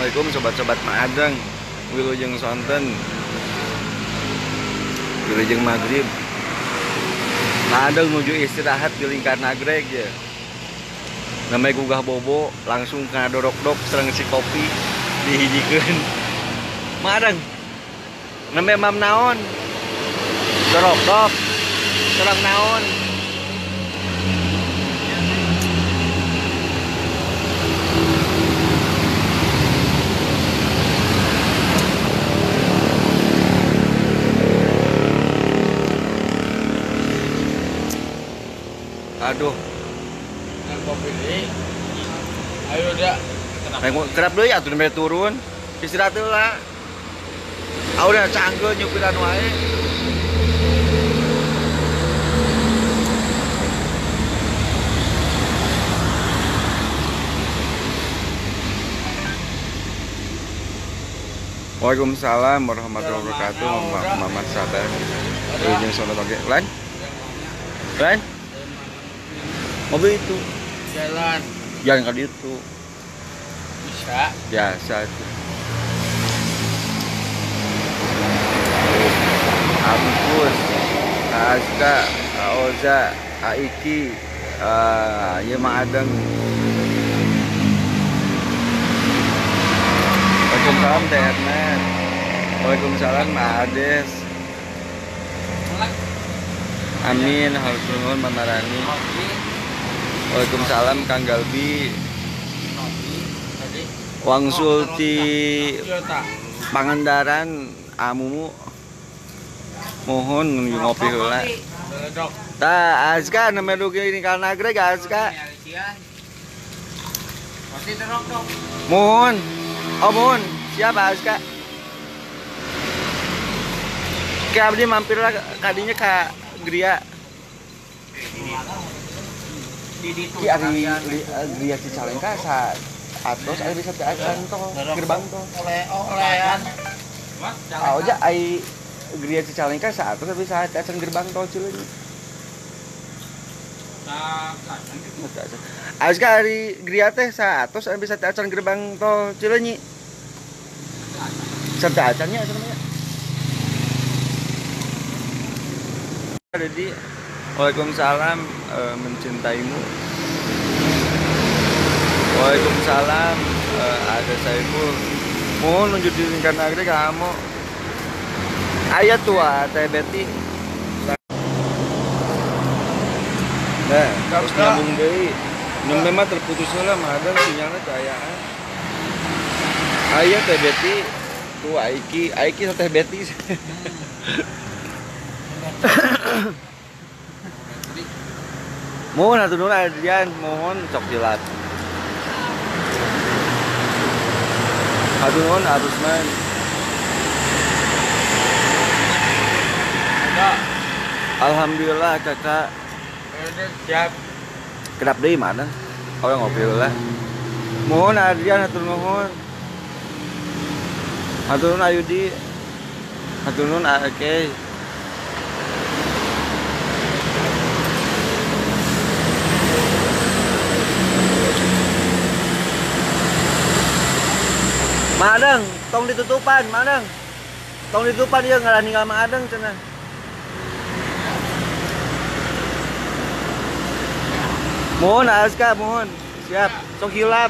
Assalamualaikum sobat-sobat Madang. Wilujeng sonten. Wilujeng maghrib. Madang menuju istirahat di Lingkar Nagreg ya. Namanya gugah bobo langsung kena dorok-dok serang si kopi dihijikeun. Madang. Namanya mam naon? Dorok-dok serang naon? Aduh. Kopi ini. Ayo dah. Kerap deui atuh nembe turun. Istirahat heula. Ah udah cangkeul nyupiran wae. Waalaikumsalam warahmatullahi wabarakatuh. Mama sabar. Wilujeng sonten oge. Lain? Lain? Mobil itu jalan jalan kali itu bisa biasa itu. Ampus, Aska, Oza, Aiki, ya Madang. Waalaikumsalam Teh Ernet. Waalaikumsalam Ades. Amin, harus nuhun Mamarani. Waalaikumsalam Kang Galbi. Wangsul ti Pangandaran Amumu. Mohon nuju ngopi heula. Tah Azka nembe dugi ini ka Nagreg Azka. Mohon. Oh mohon, siap Azka. Ke abdi mampirlah kadinya ka Gria. Ki ari Gria Cicalengka sa atos ari bisa teu acan tol gerbang tol. Oleh-olehan. Ah oja ai Gria Cicalengka sa atos tapi sa acan gerbang tol Cileunyi. Azka ari Gria teh sa atos ari bisa teu acan gerbang tol Cileunyi. Sa teu acan nya cenah. Jadi waalaikumsalam mencintaimu. Waalaikumsalam ada Saiful. Mohon menuju di Lingkar Nagreg kamu. Ayah tua Teh Betty. Nah, terus nyambung deui. Nembe mah terputus heula mah ada sinyalna kaayaan. Ayah Teh Betty tuh Aiki, Aiki Teh Betty. Mohon atuh nuhun Adrian, mohon sok jilat. Atuh nuhun Arusman. Alhamdulillah kakak. Siap. Kedap deui mana? Oh ngopi heula. Mohon Adrian hatur nuhun. Hatur nuhun Ayudi. Hatur nuhun oke. Madang, tong ditutupan, Madang. Tong ditutupan ieu ngalah ninggal Madang cenah. Mohon Azka, mohon. Siap, sok hilap.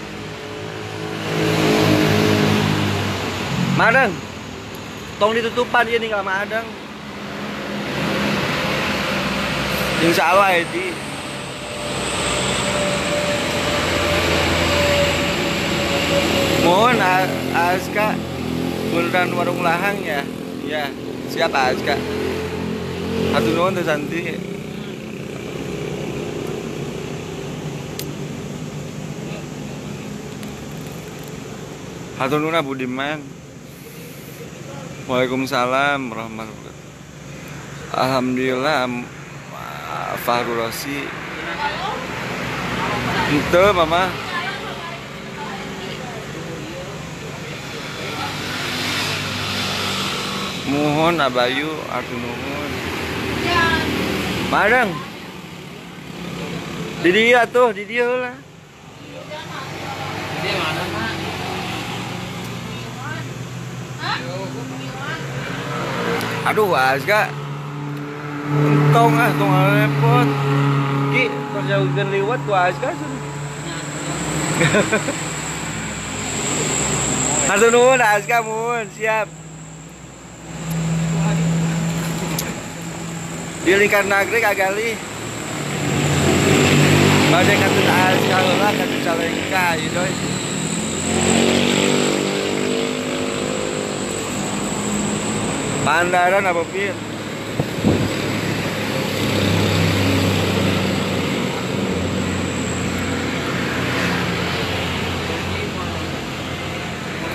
Madang. Tong ditutupan ieu ninggal Madang. Jeung salah Edi. Mohon Azka bundaran warung lahang ya. Ya, siap Azka. Hatur nuhun Teh Santi. Hatur nuhun Budiman. Waalaikumsalam warahmatullahi wabarakatuh. Alhamdulillah Fahrul Rosi. Henteu Mama. Mohon Abayu hatur nuhun. Madang. Di dia tuh, di dia lah. Di mana, Mak? Aduh, Azka. Entong ah, tong repot. Ki, tos jauhkeun liwat ku Azka. Hatur nuhun Azka mun, siap. Di Lingkar Nagreg agali. Bade katut Azka heula katut Calengka ieu doi. Pandaran apa pir?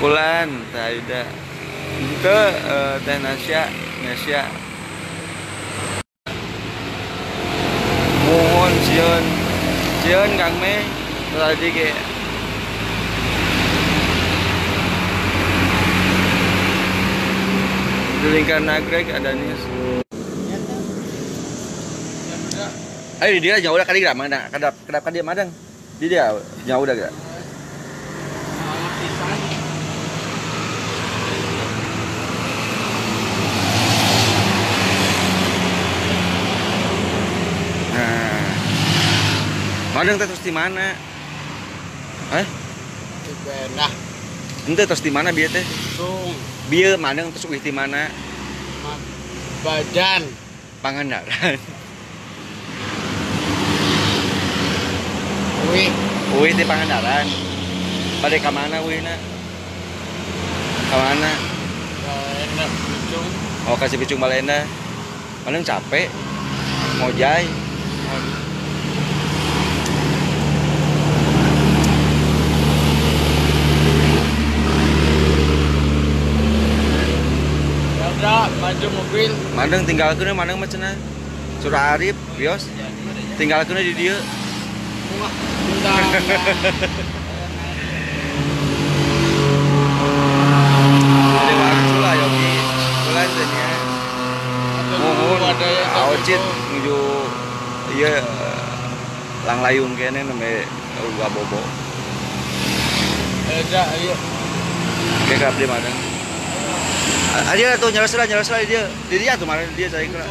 Kulan, Teh Aida. Itu Teh Nasya, Nasya. Mohon sieun. Sieun Kang Me tadi ge. Di Lingkar Nagreg ada nih. Ayo di dia jauh udah kali gerak madang, kedap kedap ka dia madang. Di dia jauh udah gerak. Nah. Madang teh terus di mana? Hah? Di Benah. Ente terus di mana bieu teh? Sung. Bieu madang terus uih di mana? Badan. Pangandaran. Uih. Uih di Pangandaran. Bade ka mana uihna? Ka mana? Balenda Picung. Oh, kasih Picung Balenda. Madang capek. Ngojay. Udah, maju mobil. Madang tinggalkeun madang mah cenah. Surah Arif, bios. Tinggalkeun di dieu. Jadi waktu lah Yogi. Bulan teh nya. Muhun aocit nuju ieu langlayung kene nembe uga bobo. Eta ieu. Ke abdi madang. Aja tuh nyeres lah dia. Di dia tuh mana dia saya kira.